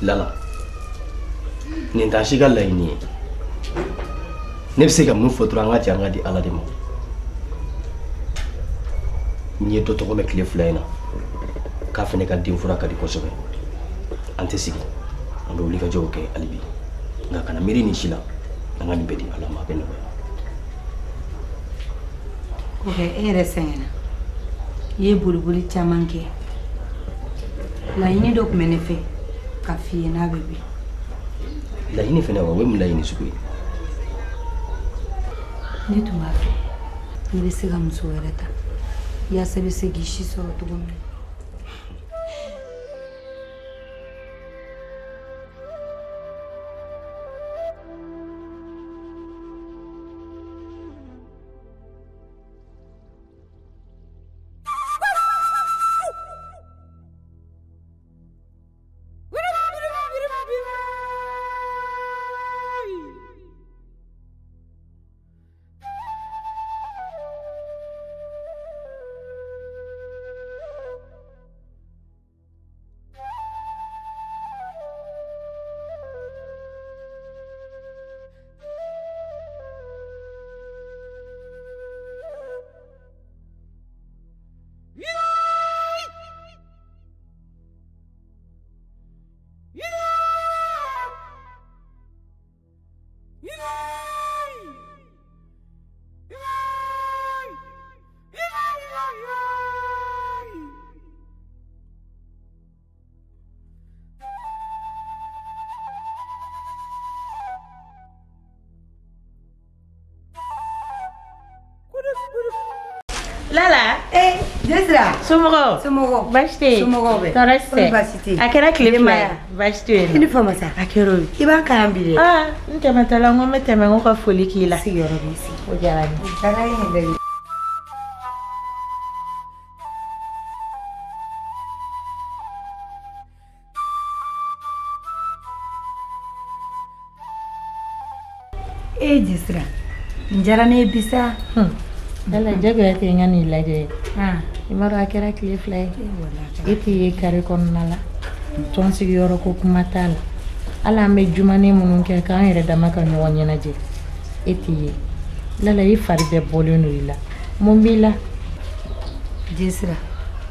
Lala, nin t'an si ka laɲini ye. Ne bɛ se ka mun fɔ dɔrɔn, an ka jɛ an ka di Ala de ma. N ye dɔ tɔgɔ mɛn tile 2 in na k'a fana ka den fura ka di kosɛbɛ. An tɛ sigi, an bɛ wuli ka jɔw kɛ hali bi. Nka kana miiri nin si la, an ka nin bɛɛ di Ala ma, a bɛ nɔgɔya. Kɔkɛ, e yɛrɛ sɛgɛnna. I ye boliboli caman kɛ. Laɲini dɔ tun bɛ ne fɛ ka f'i ye n'a bɛ bɛn. Laɲini fɛnɛ wa, o ye mun laɲini sugu ye? Ne tun b'a fɛ n'i bɛ se ka muso wɛrɛ ta yaasa i bɛ se k'i si sɔrɔ cogo min na. Lala. Eh, Jesira. Somɔgɔw? Somɔgɔw. Baasi tɛ yen. Somɔgɔw bɛ? Tɔɔrɔ si tɛ. Baasi tɛ yen. A kɛra tile 2 ye. Baasi tɛ yen. I ni fama sa. A kɛra o ye. I b'an kan bi dɛ. Aa, n tɛmɛtɔla n ko n bɛ tɛmɛ n ko ka foli k'i la. Sigiyɔrɔ b'i sigi. O diyara n ye. O diyara n ye yɛrɛ de. E Jesira, nin diyara ne ye bi sa. Lala, jagoya tɛ n ka n'i lajɛ. I m'a dɔn a kɛra tile 2 ye. E t'i ye kare kɔnɔna la. Tɔn sigiyɔrɔ ko kuma t'a la. Hali an bɛ jumanin minnu kɛ k'an yɛrɛ dama ka ɲɔgɔn ɲɛnajɛ. E t'i ye. Lala, i fari bɛɛ bɔlen don i la. Mun b'i la? Jesira,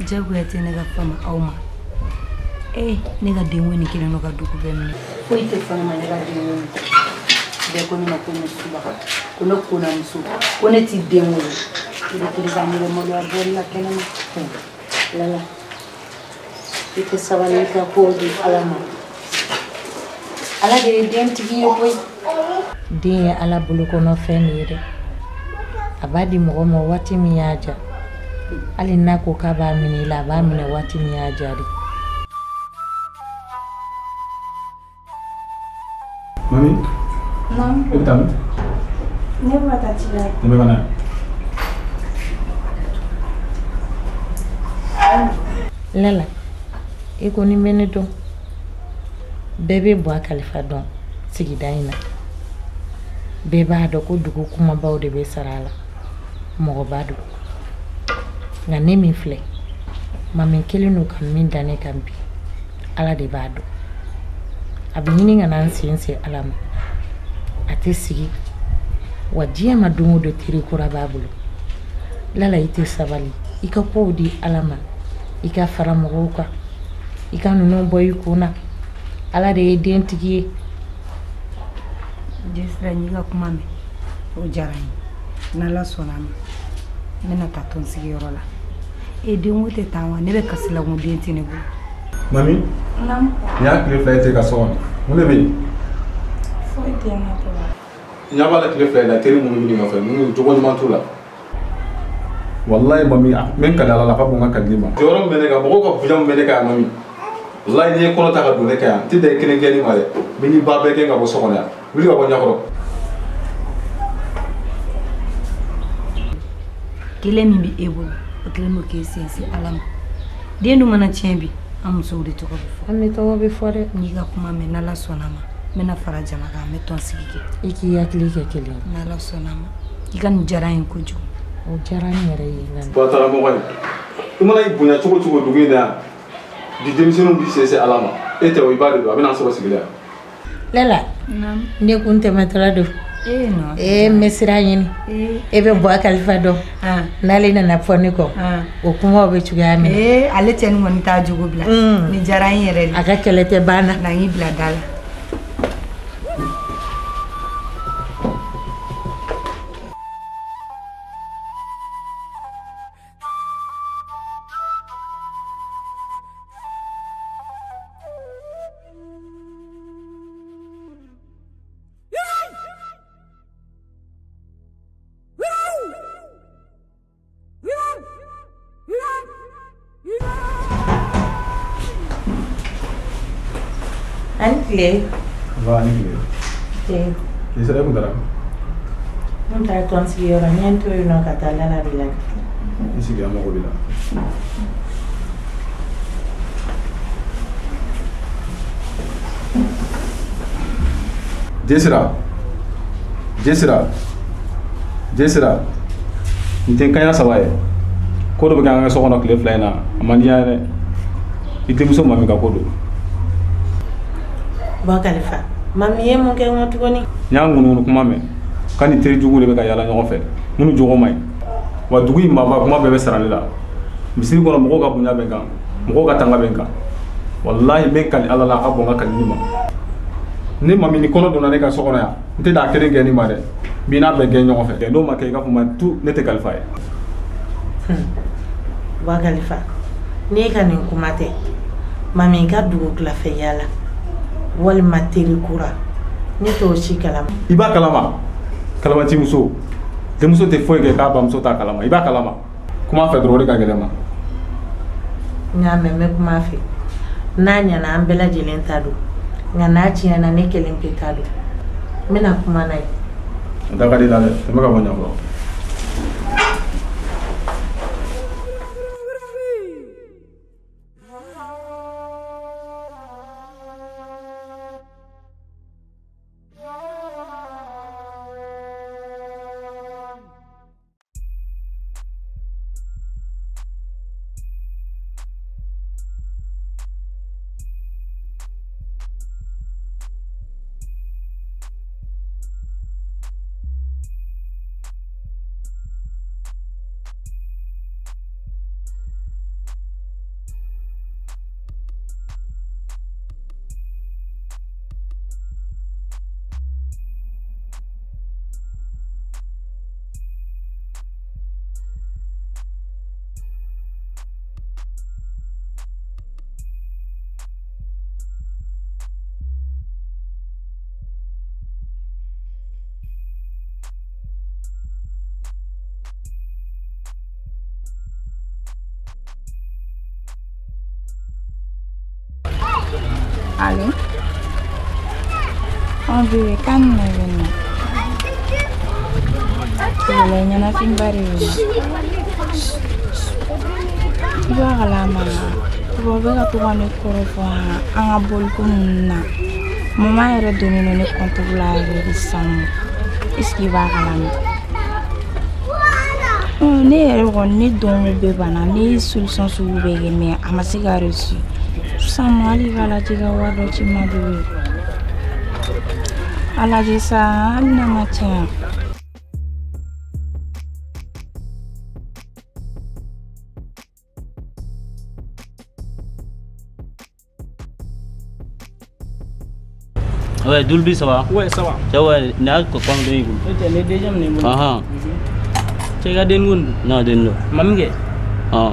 jagoya tɛ ne ka fama aw ma. Ee, ne ka denko nin kelen don ka dugu bɛɛ minɛ. Foyi tɛ fɔ ne ma ne ka denko nin. Bɛɛ ko ne ma ko ne subaga, ko ne konamuso, ko ne t'i den wolo. I bɛ perezan ne bɛ maloya bɔli la kɛnɛma. Lala, i tɛ sabali i ka kow di Ala ma. Ala de ye den tigi ye koyi. Den ye Ala bolokɔnɔfɛn de ye dɛ. A b'a di mɔgɔ ma waati min y'a diya. Hali n'a ko k'a b'a minɛ i la, a b'a minɛ waati min y'a diya de. Mami? Naamu. E bɛ taa min? Ne bɛ ka taa ci la. Ne bɛ ka na. Lala, i kɔni bɛ ne dɔn. Bɛɛ bɛ bɔ a kalifa dɔn sigida in na. Bɛɛ b'a dɔn ko dugu kumabaw de bɛ sara a la. Mɔgɔba don. Nka ne min filɛ, mami kelen don ka min da ne kan bi, Ala de b'a dɔn. A bɛ ɲini ka na n sen se Ala ma. A tɛ sigi. Wa diɲɛ ma don o don teri kura b'a bolo. Lala, i tɛ sabali. I ka kow di Ala ma. I ka fara mɔgɔw kan. I ka ninnu bɔ i kun na. Ala de ye den tigi ye. Jesira, n y'i ka kuma mɛn. O diyara n ye. N'Ala sɔnna a ma, n bɛna taa tɔn sigiyɔrɔ la. E denko tɛ taa wa? Ne bɛ kasi la ko den tɛ ne bolo. Mami? Naamu. Nin y'a tile 2 ye e tɛ ka so kɔnɔ. Mun de bɛ yen? Foyi tɛ n na papa. N ɲɛ b'a la tile 2 in na teri minnu bɛ nin nɔfɛ, ninnu jogo ɲuman t'u la. Walayi mami, n bɛ n kali Ala la k'a bɔ n ka kalili ma. Jɔyɔrɔ min bɛ ne kan, mɔgɔw ka bonya min bɛ ne kan yan mami. Walayi n'i ye kɔnɔ ta ka don ne kan yan, n tɛ dan i kelen gɛnni ma dɛ. N bɛ n'i ba bɛɛ gɛn ka bɔ so kɔnɔ yan. Wuli ka bɔ ɲɛkɔrɔ. Kelen min bɛ e bolo, o kelen don k'e sen se Ala ma. Den dun mana tiɲɛ bi, an musow de tɔgɔ bɛ fɔ. An de tɔgɔ bɛ fɔ dɛ. N'i ka kuma mɛn, n'Ala sɔnna a ma, n bɛna fara jama kan, an bɛ tɔn sigi kɛ. I k'i hakili kɛ kelen ye. N'Ala sɔnna a ma. I ka nin diyara n ye kojugu. O diyara n yɛrɛ ye. Bataramɔgɔ in, i mana i bonya cogo o cogo dugu in na yan, bi denmisɛnninw b'i sen se Ala ma. E tɛ o i ba de don a bɛna an sɔrɔ sigi la yan. Lala. Naamu. Ne kun tɛmɛtɔla don. Ee non. Ee n bɛ sira ɲini. E bɛ bɔ a kalifa dɔn. N'ale nana fɔ ne kɔ. O kumaw bɛ cogoya min na. Ee ale cɛ nin kɔni t'a jogo bila. Nin diyara n yɛrɛ de. A ka kɛlɛ tɛ ban na. Na n y'i bila da la. Ani tile. Nba ani tile. Tile. Nin sira kun taara. N taara tɔn sigiyɔrɔ n ye n to yen nɔ ka taa Lala de la. I sigi an mago b'i la. Jesira. Jesira. Jesira. Nin tɛ n kaɲa saba ye. Ko dɔ bɛ kɛ an ka so kɔnɔ tile fila in na a man di n ye dɛ. I denmuso Mami ka ko don. Bɔ Kalifa, Mami ye mun kɛ n kɔ tuguni? N y'a ŋunuŋunu kuma mɛn k'a ni teri juguw de bɛ ka yaala ɲɔgɔn fɛ minnu jogo man ɲi. Wa dugu in maaba kuma bɛɛ bɛ sara ne la. Misiri kɔnɔ mɔgɔw ka bonya bɛ n kan, mɔgɔw ka tanga bɛ n kan. Walahi n bɛ n kali Ala la a ka bɔn n ka kalili ma. Ni Mami ni kɔnɔ donna ne ka so kɔnɔ yan, n tɛ da kelen gɛn ni ma dɛ. N b'i n'a bɛɛ gɛn ɲɔgɔn fɛ. N'o ma kɛ i k'a fɔ ma tu ne tɛ Kalifa ye. Bɔ Kalifa, n'e ka nin kuma tɛ, Mami ka dugu tilafɛ yaala walima teri kura ne t'o si kalama. I b'a kalama, kalamacimuso denmuso tɛ foyi kɛ k'a bamuso t'a kalama i b'a kalama. Kuma fɛ dɔrɔn o de ka gɛlɛn ma. N y'a mɛn n bɛ kuma fɛ n'a ɲɛna an bɛɛ lajɛlen ta don nka n'a tiɲɛna ne kelen pe ta don n bɛna kuma n'a ye. A da ka di i la dɛ tɛmɛ ka bɔ ɲɛ fɔlɔ. Allo? An bébé kan na bɛ na. Wala ɲɛnafinba de bɛ na. I b'a kalama wa bɛ ka to ka ne kɔrɔfɔ an ka boliko ninnu na. Mama yɛrɛ donnen don ne compte la yɛrɛ de sisan nɔ. Est ce que i b'a kalama? Ne yɛrɛ kɔni ne dɔnko bɛɛ banna ne ye solution sugu bɛɛ kɛ mais a ma se ka réussir. Sisan nɔ hali i k'a lajɛ ka wari dɔ ci n ma bébé. A lajɛ sa hali n'a ma caya. Ouais, Doulbi, ça va? Ouais, ça va. Ça va, n'a ko kon do yigu. E ne deuxième ne bolo. Aha. Cɛ ka den gon. Non, den do. Mami kɛ. Ah.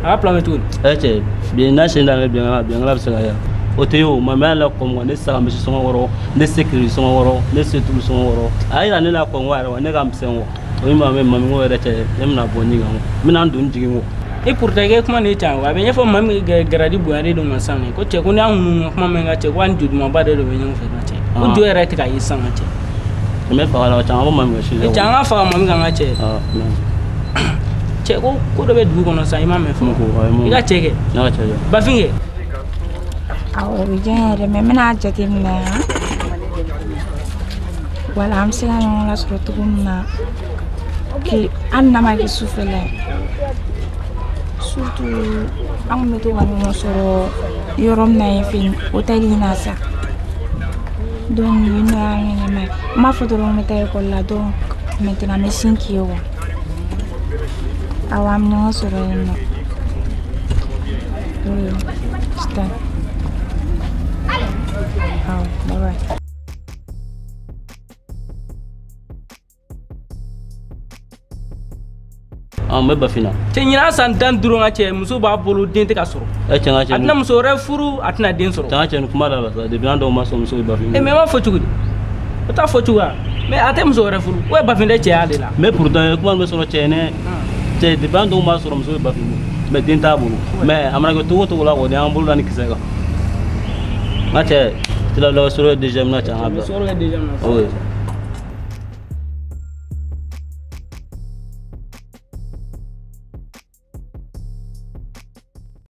A ka plan bɛ cogo di? Eh cɛ, bi n'a sen da bien la bien la bɛ se ka ya. O tɛ o, mami la kɔn ne saga misi sɔngɔ kɔrɔ, ne se kiri sɔngɔ kɔrɔ, ne se tulu sɔngɔ kɔrɔ. A yira ne la kɔn yɛrɛ wa ne ka misɛn wa. O ye mami mami ko yɛrɛ cɛ, ne bɛna bɔ ni kan. N bɛna n don jigin ko. E pourtant i ka kuma nin ye tiɲɛ ye a bɛ ɲɛfɔ mami garadi bonyalen don ma sisan ne ko cɛ ko ni an kun ka kuma mɛn ka cɛ ko an jolimanba de bɛ ɲɔgɔn fɛ ka cɛ ko jo yɛrɛ tɛ ka ye sisan ka cɛ. N bɛ faga la caman ko mami ka si. Cɛ an ka faga mami kan ka cɛ. Cɛ ko ko dɔ bɛ dugu kɔnɔ sisan i m'a mɛn fɔlɔ. I ka cɛ kɛ. Ne ka cɛ kɛ. Bafin kɛ. Awɔ o bɛ diya n yɛrɛ mais n bɛna jateminɛ han. Wala an bɛ se ka ɲɔgɔn lasɔrɔ cogo min na hali n'a ma kɛ sufɛla ye. Surtout an kun bɛ to ka ɲɔgɔn sɔrɔ Yɔrɔ min na yen fɛ hôtel in na sa. Donc yen nɔ y'an ɲɛnama ye. N m'a fɔ dɔrɔn n bɛ taa école la donc maintenant n bɛ sin k'i ye wa. Awɔ an bɛ ɲɔgɔn sɔrɔ yen nɔ. Oui, je t'aime. Awɔ, bye bye. An bɛ Bafina. Cɛ ɲinan san 15 ka cɛ muso b'a bolo den tɛ ka sɔrɔ. Ɛ cɛ n ka cɛ. A tɛna muso wɛrɛ furu a tɛna den sɔrɔ. Cɛ n ka cɛ nin kuma da la sa depuis an dɔw ma sɔn muso bɛ Bafin. E mais i b'a fɔ cogo di? O t'a fɔ cogoya mais a tɛ muso wɛrɛ furu o ye Bafin tɛ cɛya de la. Mais pourtant kuma bɛ sɔrɔ cɛ ne cɛ depuis an dɔw ma sɔrɔ muso bɛ Bafin mais den t'a bolo mais a mana kɛ cogo o cogo la kɔni an bolo da ni kisɛ kan. N ka cɛ tilala sɔrɔ ye deuxième na cɛ an ka bila. Sɔrɔ ye deuxième na. Oui.